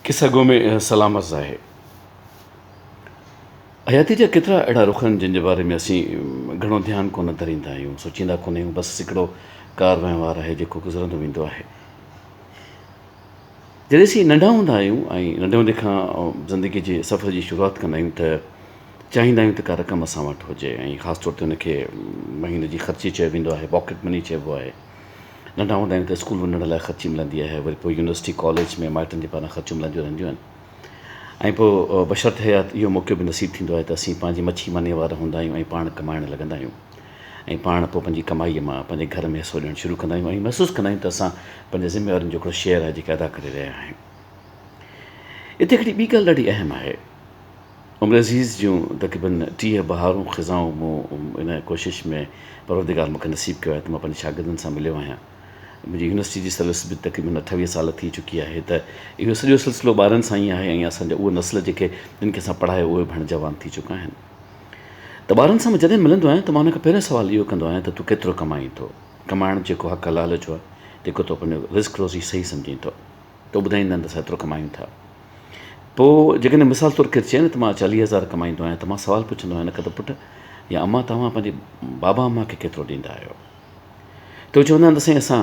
قصه گو ۾ سلام عرض آهي. حياتي جا ڪيترا اهڙا رخ آهن جن جي باري ۾ اسين گهڻو ڌيان ڪونه ڌريندا آهيون، سوچيندا ڪونه آهيون، بس هڪڙو ڪار وهنوار آهي جيڪو گذرندو ويندو آهي. جڏهن اسين ننڍا هوندا آهيون ۽ ننڍي هوندي کان زندگي جي سفر جي شروعات ڪندا آهيون ته چاهيندا آهيون ته ڪا رقم اسان وٽ هجي ۽ خاص طور تي ان کي مهيني جي خرچي چيو ويندو آهي، پاڪيٽ مني چئبو آهي. ننڍا هوندا آهيون ته اسڪول وڃڻ لاء خرچي ملندي آهي، وري پوء يونيورسٽي ڪاليج ۾ مائٽن جي پاران خرچيون ملنديون رهنديون آهن ۽ پوء بشرط حيات اهو موقعو به نصيب ٿيندو آهي ته اسين پنهنجي مڇي مانيء وارا هوندا آهيون ۽ پاڻ ڪمائڻ لڳندا آهيون ۽ پاڻ پوء پنهنجي ڪمائيء مان پنهنجي گهر ۾ حصو ڏيڻ شروع ڪندا آهيون ۽ محسوس ڪندا آهيون ته اسان پنهنجي ذميوارين جو هڪڙو شيئر آهي جيڪي ادا ڪري رهيا آهيون. اتي هڪڙي ٻي ڳالهه ڏاڍي اهم آهي. عمر عزيز جون تقريباً 30 بهارون خزائون مون ان ڪوشش ۾ پروردگار مون کي نصيب ڪيو آهي ته مان پنهنجي شاگردن سان مليو آهيان. منهنجي يونيورسٽي جي سروس به تقريباً 28 سال ٿي چڪي آهي ته اهو سڄو سلسلو ٻارن سان ئي آهي ۽ اسان جا اهي نسل جيڪي جن کي اسان پڙهايو اهي به هاڻي جوان ٿي چڪا آهن ته ٻارن سان مان جڏهن ملندو آهيان ته مان انهن کان پهريون سوال اهو ڪندو آهيان ته تون ڪيترو ڪمائين ٿو؟ ڪمائڻ جيڪو حق حلال جو آهي جيڪو تون پنهنجو رزق روزي صحيح سمجهين ٿو ته ٻڌائيندا آهن ته اسان ايترو ڪمايون ٿا. پوء جيڪڏهن مثال طور ڪير چئي نه ته مان 40 هزار ڪمائيندو آهيان ته مان سوال پڇندو آهيان ان کان ته پٽ يا امان توهان پنهنجي بابا امان کي ڪيترو ڏيندا آهيو؟ ته هو چوندا آهن ته سائين اسان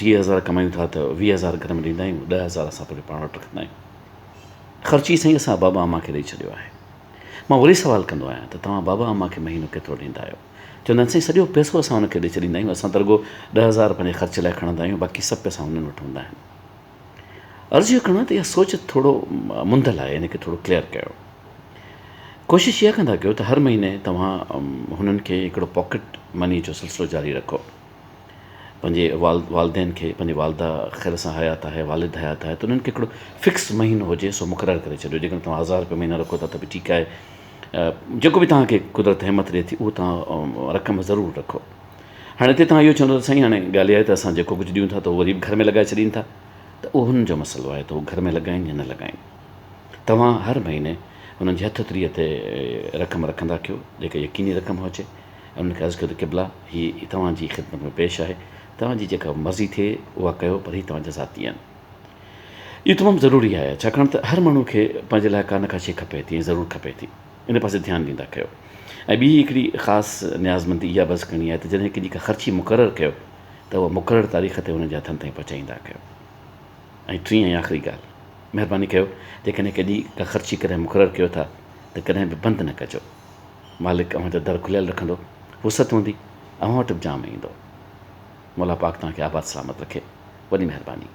30 هزار ڪمايون ٿا ته 20 هزار گهر ۾ ڏيندا آهيون 10 هزار اسان پنهنجو پاڻ وٽ رکندا آهيون. خرچي سائين اسان بابا امان کي ڏئي ڇڏيو آهي. مان وري سوال ڪندو آهيان ته توهان بابا امان کي مهينو ڪيترو ڏيندا آهيو؟ چوندا آهن سائين سڄو پئسو اسان انهن کي ڏئي ڇڏيندا آهيون اسان ته رڳو 10 هزار پنهنجي خرچ لاء کڻندا آهيون باقي سڀ پئسا انهن وٽ هوندا آهن. عرض اهو ڪرڻو آهي ته اها سوچ ٿورو منڌل آهي ان کي ٿورو ڪليئر ڪيو. ڪوشش اها ڪندا ڪيو ته هر مهيني توهان هنن کي هڪڙو پاڪيٽ مني جو سلسلو جاري رکو. پنهنجي والدين کي پنهنجي والده خير سان حيات آهي والد حيات آهي ته انهن کي هڪڙو فڪس مهينو هجي سو مقرر ڪري ڇڏيو جيڪڏهن توهان 1000 روپيا مهينو رکو ٿا ته به ٺيڪ آهي جيڪو به توهان کي قدرت همت ڏئي ٿي اهو توهان رقم ضرور رکو. هاڻي هتي توهان اهو چوندو ته سائين هاڻي ڳالهه اها آهي ته اسان جيڪو ڪجهه ڏيون ٿا ته اهو وري به گهر ۾ لڳائي ڇڏين ٿا ته اهو هنن جو مسئلو آهي ته هو گهر ۾ لڳائين يا نه لڳائين. توهان هر مهيني هنن جي هٿ تريء تي رقم رکندا ڪيو جيڪا يقيني رقم هجي ۽ انهن کي عرض ڪيو ته قبلا هي توهان جي خدمت ۾ پيش آهي توهان جي جيڪا مرضي ٿئي اها ڪيو پر هي توهان جا ذاتي آهن. اهو تمام ضروري آهي ڇاڪاڻ ته هر ماڻهو کي پنهنجي لاء ڪا نه ڪا شيء کپي ٿي ۽ ضرور کپي ٿي. ان پاسي ڌيان ڏيندا ڪيو ۽ ٻي هڪڙي خاص نيازمندي اها بس ڪرڻي آهي ته جڏهن ڪنهن جي ڪا خرچي مقرر ڪيو ته اها مقرر تاريخ تي انهن جي هٿن تائين پهچائيندا ڪيو. ۽ ٽين ۽ آخري ڳالهه مهرباني ڪيو جيڪڏهن ڪنهن جي ڪا خرچي ڪڏهن مقرر ڪيو ٿا ته ڪڏهن به بند نه ڪجو. مالڪ اوهان جا در کليل رکندو، وسعت هوندي اوهان وٽ به جام ايندو. مولا پاڪ توهان کي آباد سلامت رکي. وڏي مهرباني.